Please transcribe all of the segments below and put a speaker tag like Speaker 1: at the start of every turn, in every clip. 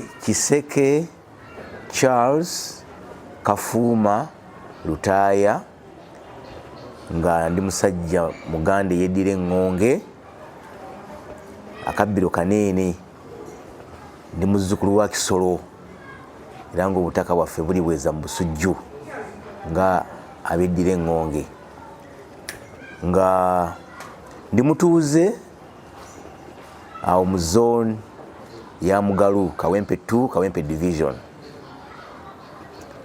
Speaker 1: Nze Kiseke Charles Kafuuma Lutaaya, nga ndi musajja muganda eyeddira eŋŋonge, akabbiro kaneene, ndi muzzukulu wa Kisolo, era ng'obutaka bwaffe buli bweza mu Busujju nga abeddira eŋŋonge, nga ndi mutuuze awo mu zone ya Mugalu, Kawempe 2, Kawempe Division,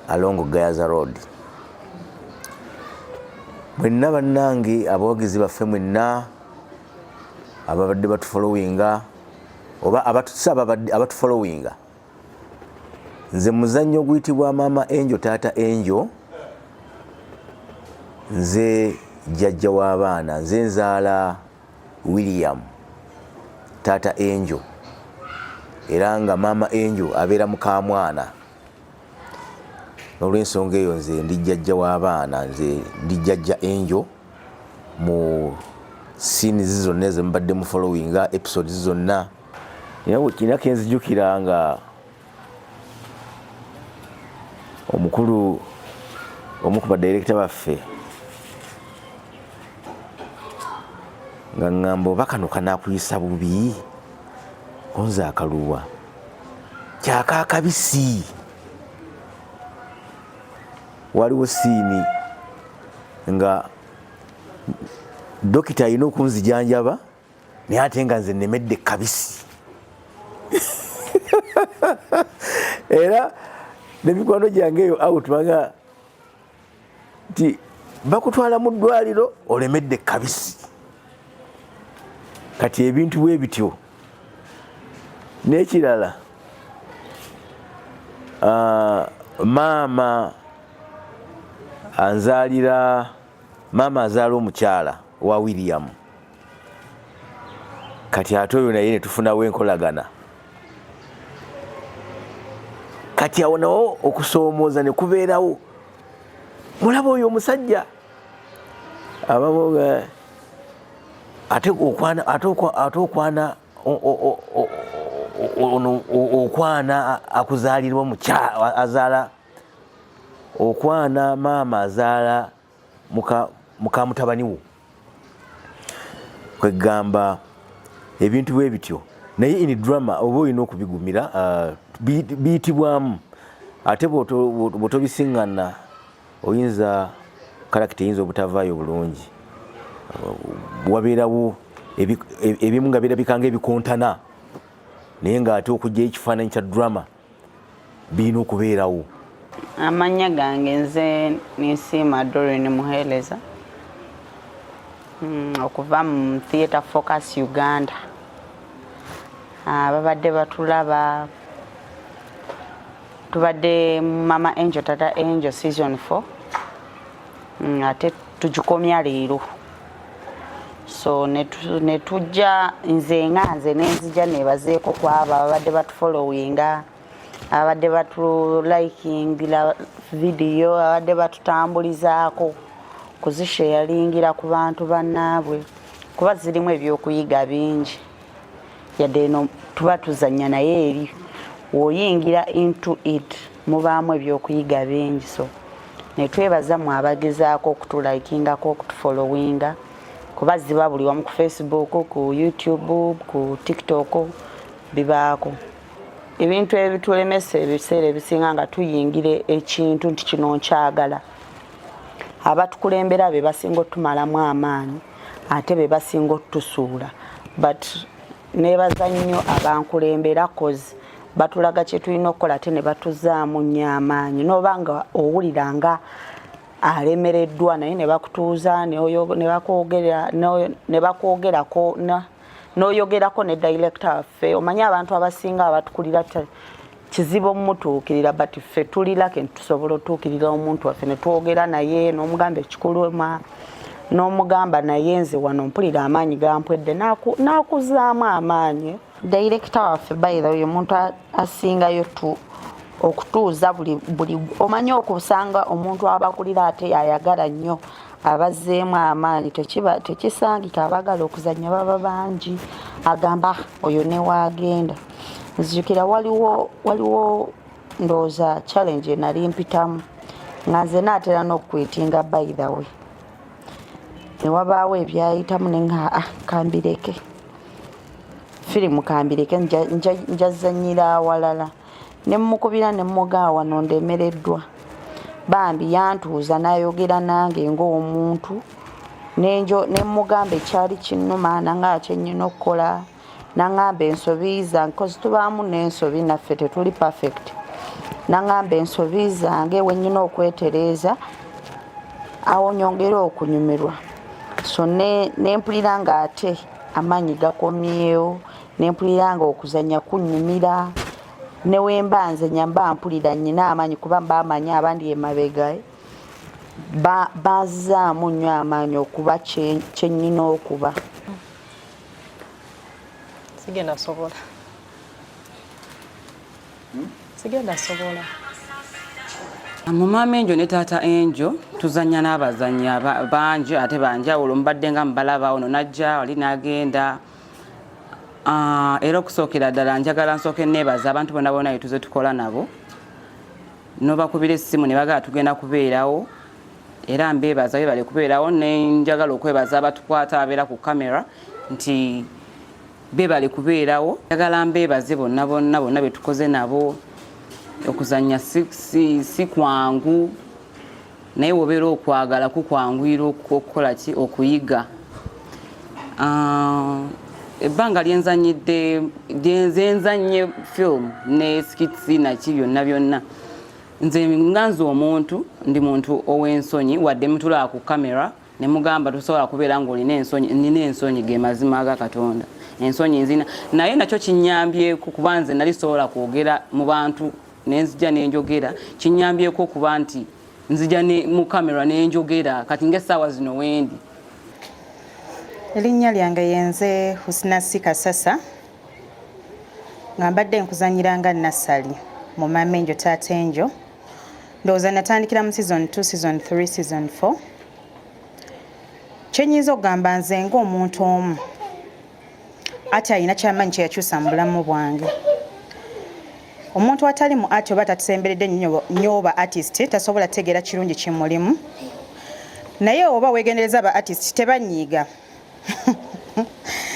Speaker 1: along Gayaza Road. Mwenna bannange abawagizi baffe mwenna ababadde batufollowinga oba abatufollowinga, nze muzannyo oguyitibwa Maama Angel Taata Angel, nze jjajja w'abaana, nze nzaala William Taata Angel, era nga Maama Angel abeera mukamwana. N'olwensonga eyo nze ndi jjajja w'abaana, nze ndi jjajja Angel mu scenes zonna ezimubadde mu followinga episodes zonna. Nina kenzijukira nga omukulu omu ku badirekita baffe nga ŋŋamba, oba kano kanaakuyisa bubi, konze akaluwa kyakaakabisi. Waliwo scene nga dokita alina okunzijanjaba, naye ate nga nze nemedde kabisi, era nemikwano gyange eyo out banga nti bakutwala mu ddwaliro olemedde kabisi. Kati ebintu bwe bityo. N'ekirala, maama anzaalira, maama azaala omukyala wa William, kati ate oyo naye netufunawo enkolagana. Kati awo nawo okusoomooza ne kubeerawo, mulaba oyo omusajja abamu ate okwana, ate okwana ono okwana akuzaalirwa mukyala azaala, okwana maama azaala muka mutabani wo, kwegamba ebintu bwe bityo. Naye in drama oba olina okubigumira, biyitibwamu, ate bw'otobisiŋŋana oyinza character eyinza obutavaayo bulungi. Wabeerawo ebimu nga birabika nga ebikontana, naye ng'ate okugyayo ekifaananyi kya drama birina okubeerawo.
Speaker 2: Amannya gange nze Ninsiima Doreen Muheereza, okuva mu Theatre Focus Uganda. Babadde batulaba, tubadde Mama Angel Tata Angel season 4, ate tugikomya leero. So netujja nze nga nze nenzija nebazeeko kwabo ababadde batufollowinga, abadde batulikingira vidiyo, abadde batutambulizaako kuzisharingira ku bantu bannaabwe, kuba zirimu ebyokuyiga bingi. Yadde eno tuba tuzanya, naye eri woyingira into it mubaamu ebyokuyiga bingi. So netwebaza mu abagezaako okutulikingako, okutufollowinga, kuba ziba buli wamu, ku Facebook, ku YouTube, ku TikTok, bibaako. Ebintu ebitulemesa ebiseera ebisinga nga tuyingira ekintu nti kino nkyagala, abatukulembera be basinga otumalamu amaanyi, ate be basinga otusuula. But nebaza nnyo abankulembera, 'cause batulaga kye tulina okukola, ate ne batuzaamu nnyo amaanyi. Noba nga owulira nga alemereddwa, naye ne bakutuuza ne bakwogerako, n'oyogerako ne director waffe. Omanyi abantu abasinga abatukulira kizibu omumutuukirira, but ffe tuli lucky nti tusobola otuukirira omuntu waffe ne twogera naye, n'omugamba ekikuluma, n'omugamba naye nze wano mpulira amaanyi gampwedde, n'akuzaamu amaanyi. Director waffe, by the way, omuntu asingayo tu okutuuza buli omanyi okusanga omuntu abakulira ate ayagala nnyo abazzeemu amaanyi, tekiba tekisangika. Abaagala okuzannya baba bangi, agamba, "Ah, oyo newaagenda." Nzijukira waliwo ndowooza challenge nali mpitamu nga nze naatera n'okuquittinga. By the way, ne wabaawo ebyayitamu ne nga, ah, kambireke firimu, kambireke, njazanyira awalala. Ne mukubira ne mugaa, "Wano ndemereddwa." Bambi yantuuza n'ayogera nange ng'omuntu, ne mugamba ekyali kinnuma, nanga kyenyina okukola, naŋŋamba ensobi zange, 'cause tubaamu n'ensobi, naffe tetuli perfect. Naŋŋamba ensobi zange, wenyina okwetereeza, awo nyongere okunyumirwa. So nempulira nga ate amaanyi gakomyewo, nempulira nga okuzanya kunyumira. Newemba nzenya, mba mpulira nyina amaanyi, kuba mba amanyi abandi emabega bazaamu nnyo amaanyi okuba kyenyina okuba.
Speaker 3: Sigenda sobola, sigenda sobola.
Speaker 4: Mu Maama Enjo ne Taata Enjo tuzannya n'abazannyi bangi ate banjawulo. Mubadde nga mubalaba, ono najja, wali n'agenda. Era okusookera ddala njagala nsooke neebaza abantu bonna bonna betuze tukola nabo, nobakubira essimu ne bagala tugenda kubeerawo, era mbeebaza, bebale kubeerawo. Nenjagala okwebaza abatukwata, ababeera ku kamera, nti bebale kubeerawo. Njagala mbeebaze bonna bonna bonna betukoze nabo. Okuzannya si kwangu, naye wobeera okwagala kukwanguyira okukola ki, okuyiga. Ebbanga lyenzanyidde, lyenzanye film ne skits naki byonna byonna, nze nga nze omuntu, ndi muntu ow'ensonyi. Wadde mutulaba ku kamera ne mugamba tosobola kubeera ng'olina ensonyi, nina ensonyi, ge mazima aga Katonda, ensonyi nzina. Naye nakyo kinyambyeko, kuba nze nali sobola kwogera mu bantu, nenzija nenjogera. Kinyambyeko okuba nti nzija mu kamera nenjogera kati ng'essaawa zino wendi.
Speaker 5: Erinnya lyange yenze Husna Kasasa, nga mbadde nkuzanyira nga Nassali mu Maama Enjo Taata Enjo. Ndowooza natandikira mu season 2, season 3, season 4. Kyenyinza okugamba nze ng'omuntu omu ati alina kyamaanyi kyeyakyusa mu bulamu bwange. Omuntu atali mu art oba tatusemberedde nnyo oba artist tasobola tegeera kirungi kimulimu, naye oba weegendereza, aba artist tebanyiiga.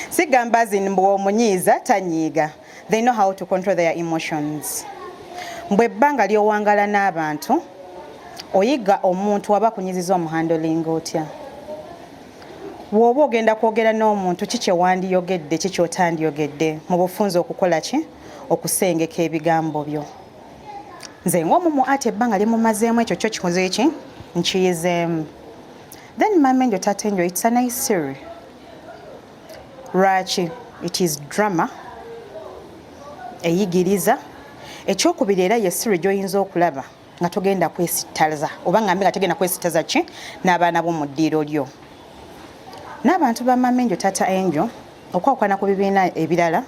Speaker 5: Sigamba zin mbu omunyiiza tanyiiga. They know how to control their emotions. Mbwe ebbanga ly'owangala n'abantu, oyiga omuntu waba akunyiziza omuhandlinga otya. Bw'oba ogenda kwogera n'omuntu, ki kyewandiyogedde, ki kyotandiyogedde, mu bufunze okukola ki, okusengeka ebigambo byo. Nze ng'omumu ati ebbanga lyemumazeemu, ekyo kyo kikoze ki, nkiyizeemu. Then Maama Enjo Taata Enjo, it's a nice series. Lwaki? It is drama eyigiriza. Ekyokubiri, era ye series gy'oyinza okulaba nga togenda kwesittaza, oba ngambe nga togenda kwesittaza ki n'abaana bo mu ddiiro lyo n'abantu ba Maama Enjo Taata Enjo. Okwawukana ku bibiina ebirala,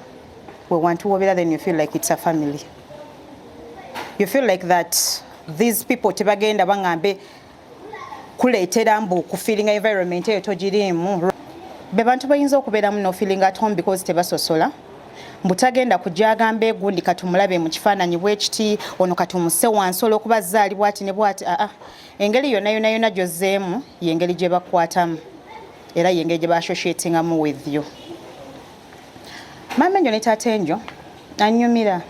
Speaker 5: we wantu wobeera, then you feel like it's a family. You feel like that these people tebagenda baŋŋambe kuleetera mbu kufeelinga environment eyo togiriimu. Be bantu bayinza okubeeramu no feeling at home because tebasosola, mbu tagenda kujja agamba egundi katumulabe mu kifaananyi bwekiti, ono katumuse wansi olw'okuba zaali bwati ne bwati. Aa, engeri yonna yonna yonna gy'ozzeemu yengeri gye bakwatamu, era yengeri gye baassociatingamu with you. Maama Enjo ne Taata Enjo anyumira.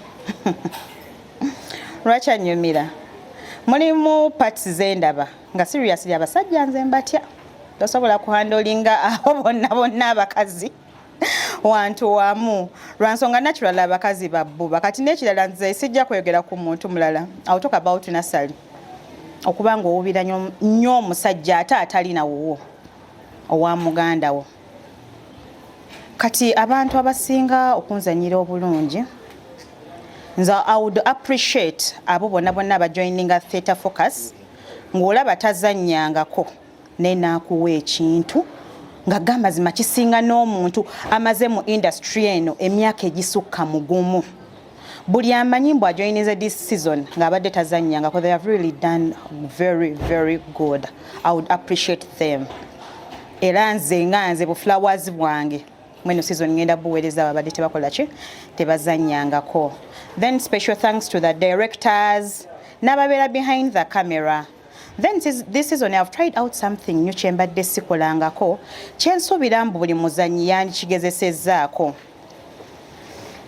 Speaker 5: Lwaki anyumira? Mulimu parts zendaba nga seriously abasajja nze mbatya, tosobola kuhandlinga abo bonna bonna abakazi wantu wamu, lwansonga natural abakazi babbuba. Kati n'ekirala, nze sijja kweyogera ku muntu mulala, I'll talk about Nasali. Okuba nga owubira nnyo omusajja ate atalina wuwo, owa muganda wo. Kati abantu abasinga okunzanyira obulungi, nze I would appreciate abo bonna bonna abajoininga Theatre Focus, ng'olaba tazannyangako naye n'akuwa ekintu nga gamazima kisinga n'omuntu amaze mu industry eno emyaka egisukka mu gumu. Buli amanyi mbu ajoininze this season ng'abadde tazannyangako, they have really done very very good. I would appreciate them. Era nze nga nze, buflowers bwange. Mweno season ngenda buweereza ababadde tebakola ki, tebazannyangako. Then special thanks to the directors n'ababeera behind the camera. Then this season I've tried out something new kyembadde sikolangako, kyensuubira mbu buli muzannyi yandikigezesezzaako.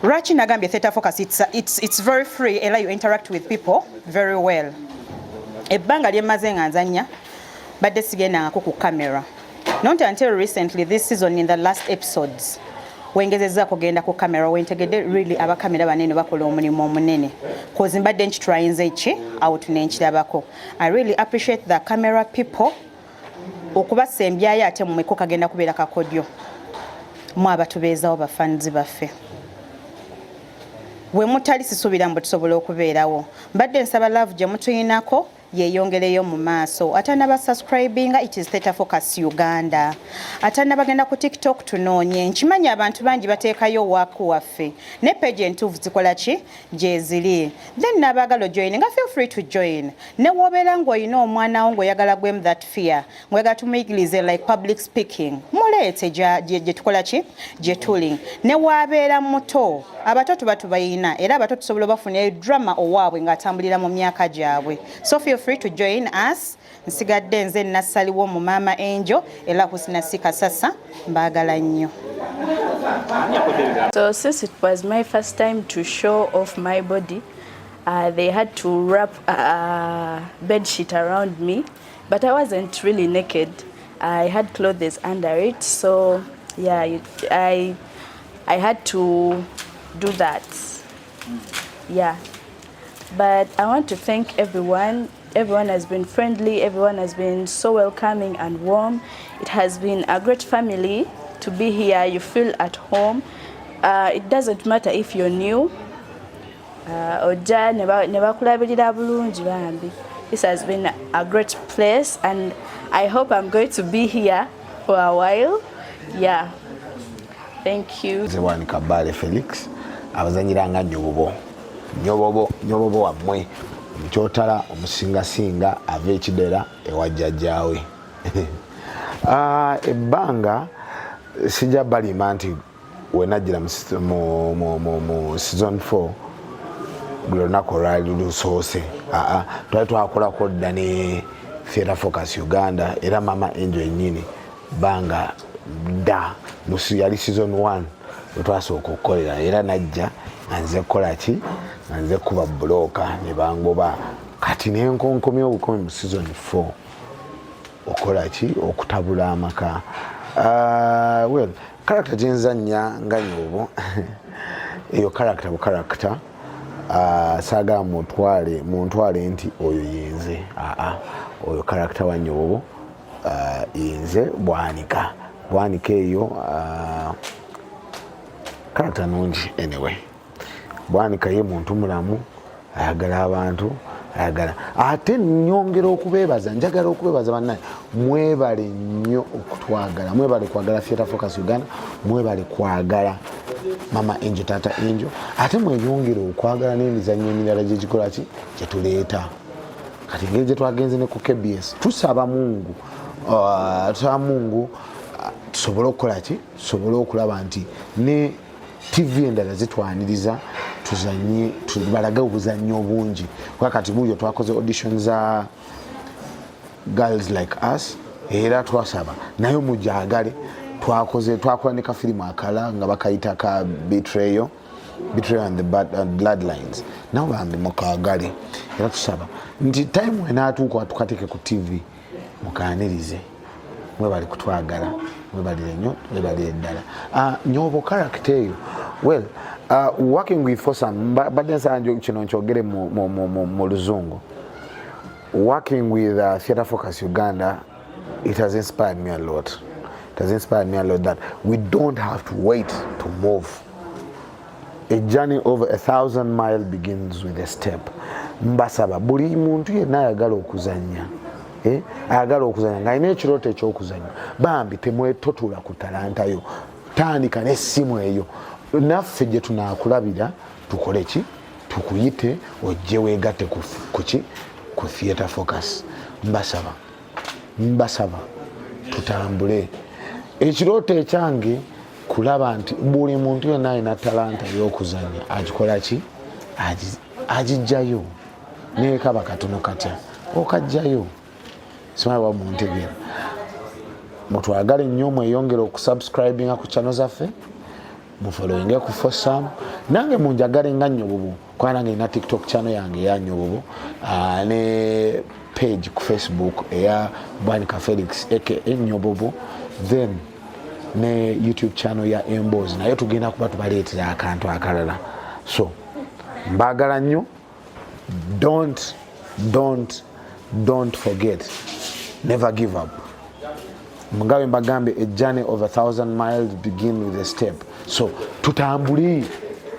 Speaker 5: Lwaki nagambye Theatre Focus, it's very free era you interact with people very well. Ebbanga lyemmaze nga nzannya, badde sigendangako ku camera, not until recently, this season, in the last episodes, wengezezzaako genda ku camera, wentegedde really abakamera banene bakola omulimu omunene, cause mbadde nkitryinze ki out nenkirabako. I really appreciate the camera people okubasembyayo, ate mumeko kagenda kubeera kakodyo mu abatubeezawo, bafanzi baffe. We mutali sisuubira mbu tusobola okubeerawo. Mbadde nsaba love gye mutuyinako yeeyongereyo mu maaso. Ate anaba subscribinga, it is Theatre Focus Uganda. Ate anabagenda ku TikTok tunoonye. Nkimanyi abantu bangi bateekayo waaku waffe ne page entuufu zikola ki gyeziri. Then n'abaagala ojoin nga feel free to join. Ne wobeera ng'olina omwana wo ng'oyagala gwemu that fear, ng'oyagala tumuyigirize like public speaking, muleete gye tukola ki, gye tuli. Ne waabeera muto, abato tuba tubayina, era abato tusobola obafunira drama owaabwe ng'atambulira mu myaka gyabwe. So feel free to join us. Nsigadde nze nassaliwo mu Maama Angel era Husna Sikasasa. Mbaagala nnyo.
Speaker 6: So since it was my first time to show off my body, they had to wrap a bed sheet around me, but I wasn't really naked. I had clothes under it, so yeah, I had to do that. Yeah, but I want to thank everyone. Everyone has been friendly. Everyone has been so welcoming and warm. It has been a great family to be here. You feel at home. It doesn't matter if you're new. Ojja ne bakulabirira bulungi bambi. This has been a great place and I hope I'm going to be here for a while. Yeah. Thank you.
Speaker 7: Nze Bwanika Bbaale Felix, abazanyiranga Nyobobo, Nyobobo, Nyobobo wammwe omukyotala omusingasinga ava ekidera ewa jjajjaawe. Ebbanga sijja balima nti wenajjira mu season 4 buli lunaku olwali lusoose. Aa, twali twakolako dda ne Theatre Focus Uganda era Mama Angel ennyini banga dda yali season 1 wetwasooka okukolera, era najja nga nze kukola ki, nga nze kuba bulooka ne bangoba. Kati nenkonkomya obukomi mu season 4 okola ki, okutabula amaka. Well, character gyenzanya nga Nyobo, eyo character bu character. Saagala mutwale muntwale nti oyo yenze. Aa, oyo character wa Nyobobo, yenze Bwanika. Bwanika eyo character nungi. Anyway, Bwanika ye muntu mulamu, ayagala abantu, ayagala. Ate nyongera okubeebaza, njagala okubeebaza bannaye, mwebale nnyo okutwagala, mwebale kwagala Theatre Focus Uganda, mwebale kwagala Mama Angel, Tata Angel, ate mweyongere okwagala n'emizannyo emirala gyegikola ki, gyetuleeta. Kati engeri gyetwagenze ne ku KBS, tusaba Mungu, tusaba Mungu, tusobole okukola ki, tusobole okulaba nti ne TV endala zitwaniriza tuzanye, balage obuzannyo obungi, kuba kati buyo twakoze audition za Girls Like Us, era twasaba naye mujagale. Twakoze, twakola ne kafirimu akala nga bakayita ka Betrayal, Betrayal and the Bloodlines, nabo bambi mukagale, era tusaba nti time enaatuuka tukateeke ku TV mukanirize. Mwebali kutwagala, mwebalire nnyo, mwebalire ddala. Nyobo character eyo, well, working with Fosam, badde nsaba kino nkyogere mu Luzungu. Working with Theatre Focus Uganda, it has inspired me a lot. It has inspired me a lot that we don't have to wait to move. A journey over 1,000 mile begins with a step. Mbasaba buli muntu yenna ayagala okuzanya, eh, ayagala okuzanya ng'alina ekirooto ekyokuzanya, bambi temwetotula ku talanta yo, tandika n'essimu eyo, naffe gye tunaakulabira tukole ki, tukuyite ojje weegatte kuki, ku Theatre Focus. Mbasaba, mbasaba tutambule. Ekirooto ekyange Kulaba nti buli muntu yonna alina talanta y'okuzannya agikola ki, agijjayo, nekaba katono katya okajjayo. Simanyi oba muntegeera. Mutwagale nnyo, mweyongere okusubscribinga ku channel zaffe, mufollowinge ku Fosam, nange munjagale nga Nyobobo, kuba nange nina TikTok channel yange eya Nyobobo, ne page ku Facebook eya Bwanika Felix aka Nyobobo, then ne YouTube channel ya Emboozi, naye tugenda kuba tubaleetera akantu akalala. So mbagala nnyo. Don't, don't, don't forget, never give up. Nga bwe mbagambye, a journey of 1,000 miles begin with a step. So tutambule,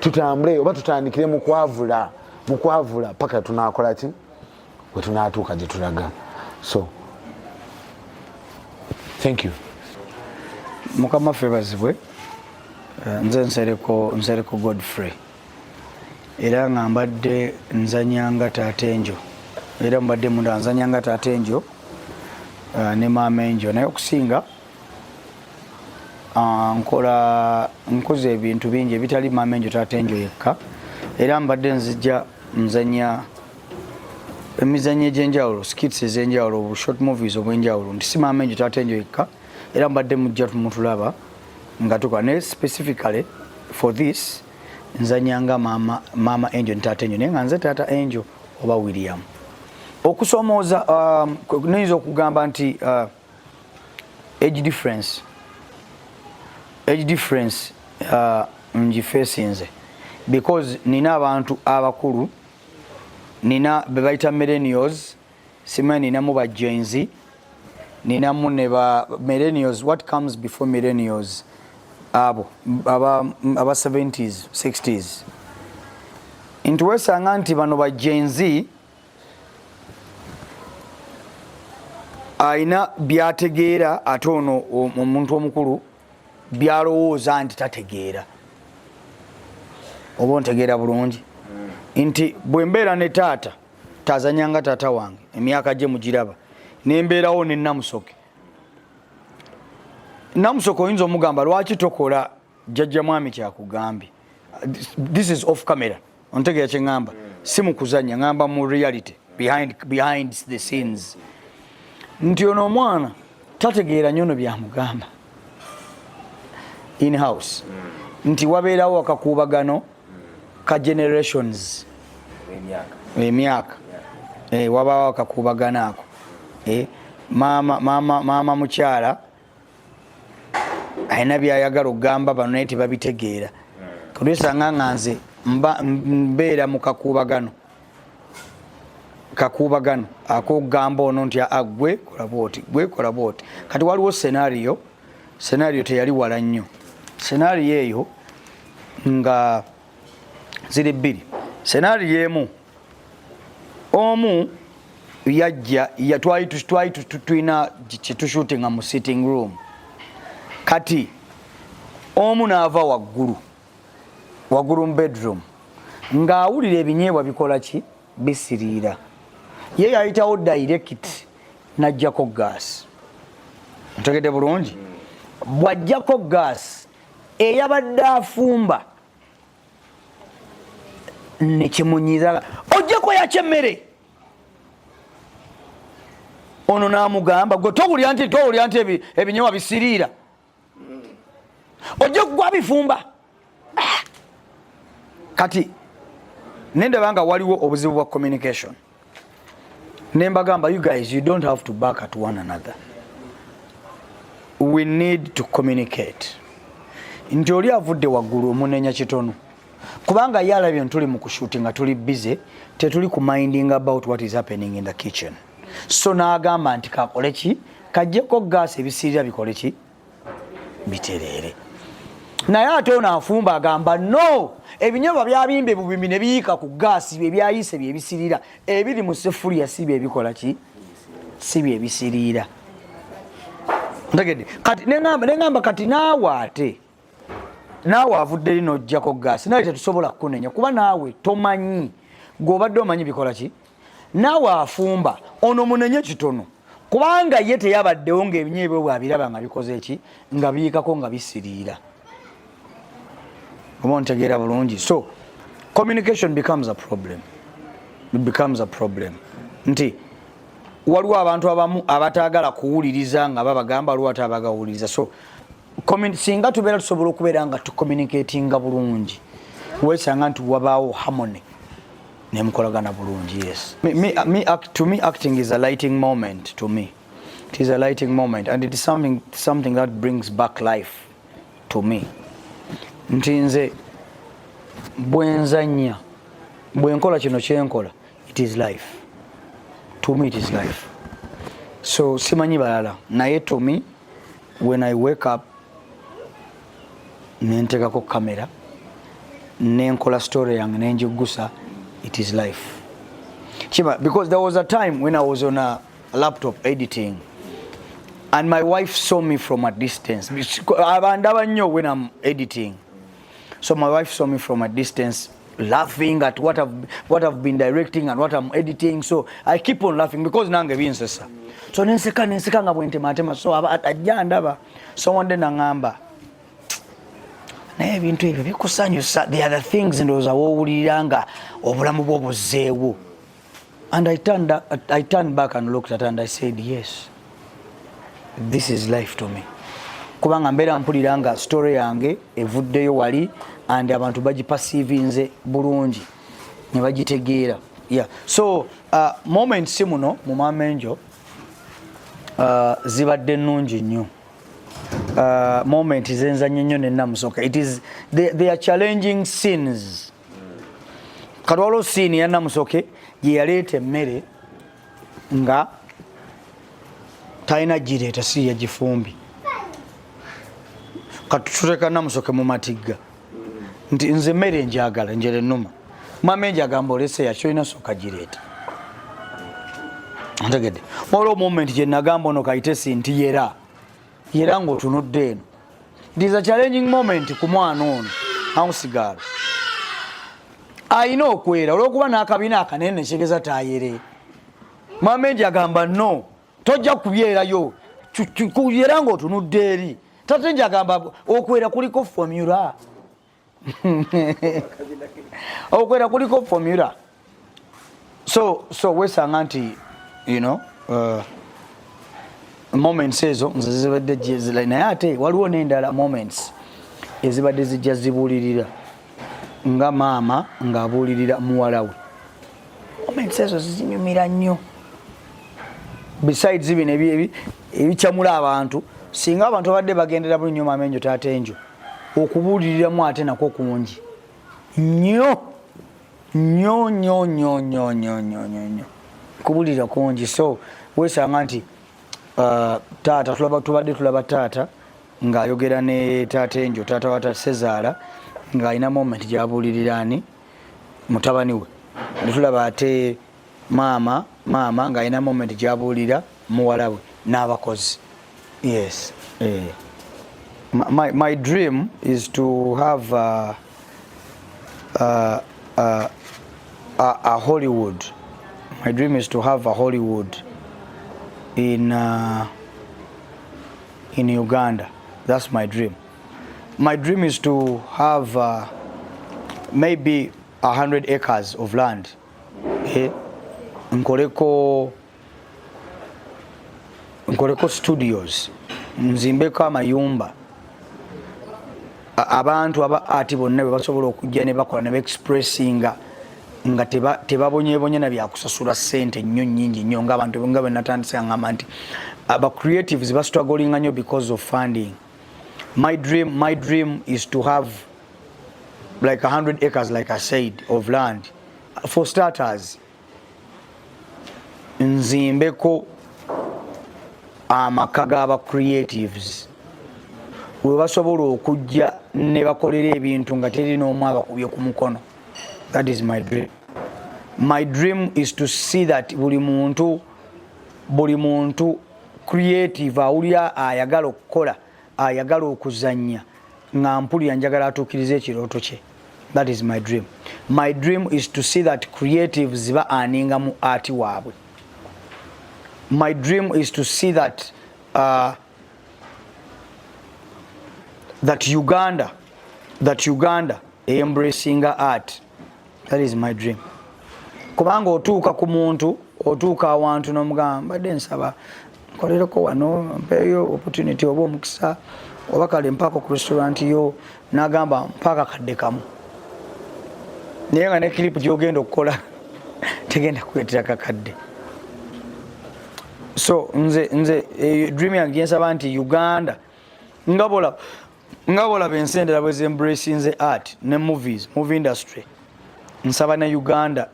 Speaker 7: tutambule, oba tutandikire mukwavula, mukwavula paka tunakola ki, we tunatuuka gye tulaga. So thank you.
Speaker 8: Mukama ffe bazibwe. Nze Nsereko Godfrey, era nga mbadde nzanyanga Taata Enjo, era mbadde munda nzanyanga Taata Enjo ne Maama Enjo, naye okusinga nkola nkoze ebintu bingi ebitali Maama Enjo Taata Enjo yekka. Era mbadde nzija nzanya emizannyo egy'enjawulo, skits ez'enjawulo, short movies obw'enjawulo, nti si Maama Enjo Taata Enjo yekka. Era mbadde mujja tumutulaba nga tukola, naye specifically for this nzanyanga Maama Enjo ne Taata Enjo, naye nga nze Taata Enjo oba William. Okusomooza, nayinza okugamba nti age difference ngifeesinze, because nina abantu abakulu, nina be bayita millennials, simanyi ninamu ba Gen Z, ninamu ne ba millennials. What comes before millennials? Abo aba 70s, 60s, nti wesanga nti bano ba Gen Z ayina byategeera, ate ono omuntu omukulu byalowooza nti tategeera. Oba ontegeera bulungi nti bwe mbeera ne taata tazanyanga taata wange, emyaka gye mugiraba, nembeerawo ne Namusoke. Namusoke oyinza omugamba, "Lwaki tokola jjajja mwami kyakugambye?" This is off camera, ontegeera kyeŋŋamba? Si mu kuzanya, ŋŋamba mu reality, behind the scenes, nti ono omwana tategeera nnyo no byamugamba in house, nti wabeerawo akakuubagano ka generations, emyaka, wabaawo akakuubagano ako. Maama mukyala alina byayagala okugamba bano, naye tebabitegeera. Katwesanga nga nze mbeera mu kakuubagano akokugamba ono nti, "Aa, gwe kola bwoti, gwe kola bwoti." Kati waliwo scenario teyali wala nnyo. Scenario eyo nga ziri bbiri. Scenario emu, omu yajja twali tulina kyetushootinga mu sitting room. Kati omu n'ava waggulu waggulu mu bedroom ng'awulira ebinyeebwa bikola ki, bisiriira. Ye yayitawo direct n'ajjako gaasi. Ntegedde bulungi? Bw'ajjako gaasi, eyabadde afumba nekimunyiza, "Ojjako yakyemmere." Ono n'amugamba, "Gwe towulira nti ebinyeebwa bisiriira? Ojja kugwa bifumba." Ah! Kati nendaba nga waliwo obuzibu bwa communication, nembagamba, "You guys, you don't have to back at one another. We need to communicate." Nti oli avudde waggulu omunenya kitono, kubanga ye alabye ntuli mu kushuti nga tuli busy, tetuli ku minding about what is happening in the kitchen. So n'agamba nti kakole ki, kajjeko gaasi, ebisirira bikole ki, bitereere. Naye ate ono afumba agamba, "No, ebinyeebwa byabimbye bubimbi ne biyiika ku gaasi, byebyayise byebisirira, ebiri mu sefuliya si byebikola ki, si byebisiriira." Ntegedde? Kati neŋamba kati naawe, ate naawe avudde eri n'ojjako gaasi, naye tetusobola kukunenya kuba naawe tomanyi, gweobadde omanyi bikola ki. Naawe afumba ono munenye kitono, kubanga ye teyabaddewo ng'ebinyeebwa bwabiraba nga bikoze ki, nga biyiikako, nga bisiriira. Oba ontegeera bulungi? So communication becomes a problem. It becomes a problem nti waliwo abantu abamu abataagala kuwuliriza nga babagamba, waliwo ate abagawuliriza. So singa tubeera tusobola okubeera nga tucommunicatinga bulungi, wesanga nti wabaawo harmony nemukolagana bulungi. Yes, to me, acting is a lighting moment. To me it is a lighting moment and it is something that brings back life to me, nti nze bwenzanya, bwenkola kino kyenkola, it is life to me. It is life. So simanyi balala, naye to me, when I wake up nentekako kamera, nenkola story yange, nenjigusa, it is life. Kiba because there was a time when I was on a laptop editing and my wife saw me from a distance. Abandaba nnyo when I'm editing. So my wife saw me from a distance laughing at what I've been directing and what I'm editing. So I keep on laughing because nange binsesa. So nenseka, nenseka nga bwentematema. So ajja ndaba. So one day nangamba, "Naye ebintu ebyo bikusanyusa." The other things, ndowooza woowulirira nga obulamu bwo buzzeewo. And I turned back and looked at her and I said, "Yes, this is life to me," kubanga mbeera mpulira nga story yange evuddeyo wali and abantu bagiperceivinze bulungi ne bagitegeera. Yeah, so moments muno mu Mama Angel zibadde nnungi nnyo. Moment zenzanye nnyo nenamusoka, it is they are challenging scenes. Kati waliwo scene ya Namusoke gye yaleeta emmere nga talina gireeta, si yagifumbi. Kati tuteeka Namusoke mu matigga nti, "Nze emmere njagala njere ennuma." Mama enje agamba, "Olese yakyo, olina sooka gireeta." Ntegedde, waliwo moment gye nagamba ono Kaitesi nti, "Yera, yera ng'otunudde eno." It is a challenging moment ku mwana ono housegal, ayina okwera olwokuba n'akabina akanene kigeza tayere. Mama enje agamba, "No, tojja kubyerayo, yera ng'otunudde eri." Tate nje agamba, "Okwera kuliko formula, okwera kuliko formula." So wesanga nti moments ezo nze zibadde naye ate waliwo n'endala moments ezibadde zijja zibuulirira, nga maama ng'abuulirira muwala we. Moments ezo zizinyumira nnyo. Besides bino ebikyamula abantu, singa abantu babadde bagendera buli nnyo Maama Angel, Taata Angel, okubuuliriramu ate nakwo kungi nnyo nnyo nnyo nnyo nnyo nnyo nnyo nnyo nnyo, kubuulirira kungi. So wesanga nti taata tulaba, tubadde tulaba taata ng'ayogera ne Taata Angel, taata wa Sezaala, ng'alina moment gy'abuulirira ani, mutabani we. Netulaba ate maama ng'alina moment gy'abuulira muwala we n'abakozi. Yes, eh. My dream is to have a Hollywood. My dream is to have a Hollywood in Uganda. That's my dream. My dream is to have maybe 100 acres of land. Eh? Nkoleko studios, nzimbeko amayumba abantu aba ati bonna bwe basobola okujja ne bakola ne baexpressinga nga tebabonyebonye na byakusasula ssente nnyo nnyingi nnyo, ngaabantu nga bwe natandise ngamba nti aba creatives bastrugglinga nnyo because of funding. My dream is to have like 100 acres, like I said, of land. For starters, nzimbeko amaka g'aba creatives we basobola okujja ne bakolera ebintu nga teri n'omu abakubye ku mukono. That is my dream. My dream is to see that buli muntu creative awulira ayagala okukola, ayagala okuzannya, nga mpulira njagala atuukirize ekirooto kye. That is my dream. My dream is to see that creatives ba earninga mu art waabwe. My dream is to see that Uganda Embracinga art, that is my dream. Kubanga otuuka ku muntu, otuuka awantu n'omugamba, "Mbadde nsaba nkolereko wano, mpeeyo opportunity oba omukisa, oba kale mpaako ku restaurant yo," n'agamba, "Mpaaka kadde kamu," naye nga ne clip gyogenda okukola tegenda kuleetera kakadde. So nze dream yange gyensaba nti Uganda, nga bolaba ensi endala bwe zembracinze art ne movies, movie industry, nsaba ne Uganda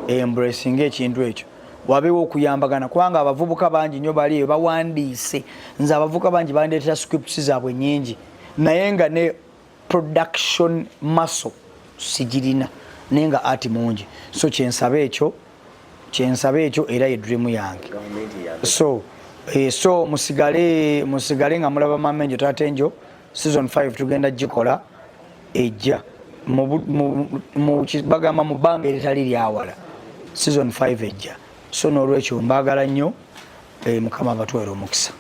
Speaker 8: embracinga ekintu ekyo, wabeewo okuyambagana, kubanga abavubuka bangi nnyo bali eyo bawandiise. Nze abavubuka bangi bandeetera scripts zaabwe nyingi, naye nga ne production muscle sigirina, naye nga art mungi. So kyensaba ekyo era ye dream yange. So musigale nga mulaba Mama Angel Tata Angel. Season 5 tugenda gikola ejja. Bagamba mu bbanga eritali lyawala season 5 ejja. So n'olwekyo mbaagala nnyo, Mukama abatwera omukisa.